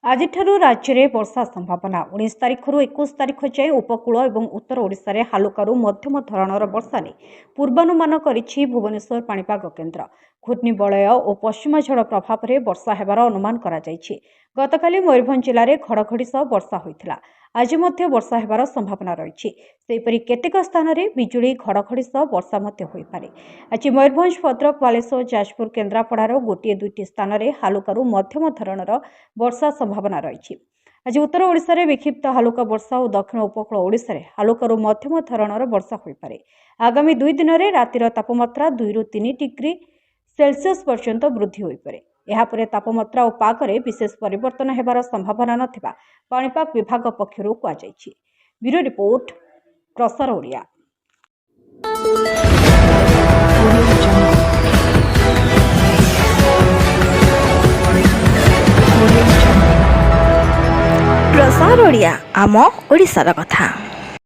ଆଜିଠାରୁ ରାଜ୍ୟରେ ବର୍ଷା ସମ୍ଭାବନା। 19 ତାରିଖରୁ 21 ତାରିଖ ଯାଏଁ ଉପକୂଳ ଏବଂ ଉତ୍ତର ଓଡ଼ିଶାରେ ହାଲୁକାରୁ ମଧ୍ୟମ ଧରଣର ବର୍ଷା ନେଇ ପୂର୍ବାନୁମାନ କରିଛି ଭୁବନେଶ୍ୱର ପାଣିପାଗ କେନ୍ଦ୍ର। ଘୂର୍ଣ୍ଣିବଳୟ ଓ ପଶ୍ଚିମା ଝଡ଼ ପ୍ରଭାବରେ ବର୍ଷା ହେବାର ଅନୁମାନ କରାଯାଇଛି। ଗତକାଲି ମୟୂରଭଞ୍ଜ ଜିଲ୍ଲାରେ ଘଡ଼ଘଡ଼ି ସହ ବର୍ଷା ହୋଇଥିଲା। ଆଜି ମଧ୍ୟ ବର୍ଷା ହେବାର ସମ୍ଭାବନା ରହିଛି। ସେହିପରି କେତେକ ସ୍ଥାନରେ ବିଜୁଳି ଘଡ଼ଘଡ଼ି ସହ ବର୍ଷା ମଧ୍ୟ ହୋଇପାରେ। ଆଜି ମୟୂରଭଞ୍ଜ, ଭଦ୍ରକ, ବାଲେଶ୍ୱର, ଯାଜପୁର, କେନ୍ଦ୍ରାପଡ଼ାର ଗୋଟିଏ ଦୁଇଟି ସ୍ଥାନରେ ହାଲୁକାରୁ ମଧ୍ୟମ ଧରଣର ବର୍ଷା ସମ୍ଭାବନା ରହିଛି। ଆଜି ଉତ୍ତର ଓଡ଼ିଶାରେ ବିକ୍ଷିପ୍ତ ହାଲୁକା ବର୍ଷା ଓ ଦକ୍ଷିଣ ଉପକୂଳ ଓଡ଼ିଶାରେ ହାଲୁକାରୁ ମଧ୍ୟମ ଧରଣର ବର୍ଷା ହୋଇପାରେ। ଆଗାମୀ 2 ଦିନରେ ରାତିର ତାପମାତ୍ରା 2ରୁ 3 ଡିଗ୍ରୀ ସେଲସିୟସ୍ ପର୍ଯ୍ୟନ୍ତ ବୃଦ୍ଧି ହୋଇପାରେ। ଏହାପରେ ତାପମାତ୍ରା ଓ ପାଗରେ ବିଶେଷ ପରିବର୍ତ୍ତନ ହେବାର ସମ୍ଭାବନା ନଥିବା ପାଣିପାଗ ବିଭାଗ ପକ୍ଷରୁ କୁହାଯାଇଛି। ବ୍ୟୁରୋ ରିପୋର୍ଟ, ପ୍ରସାର Odia. Audio Jungle. Audio Jungle. Prasar Odia, ଆମ ଓଡ଼ିଶାର କଥା।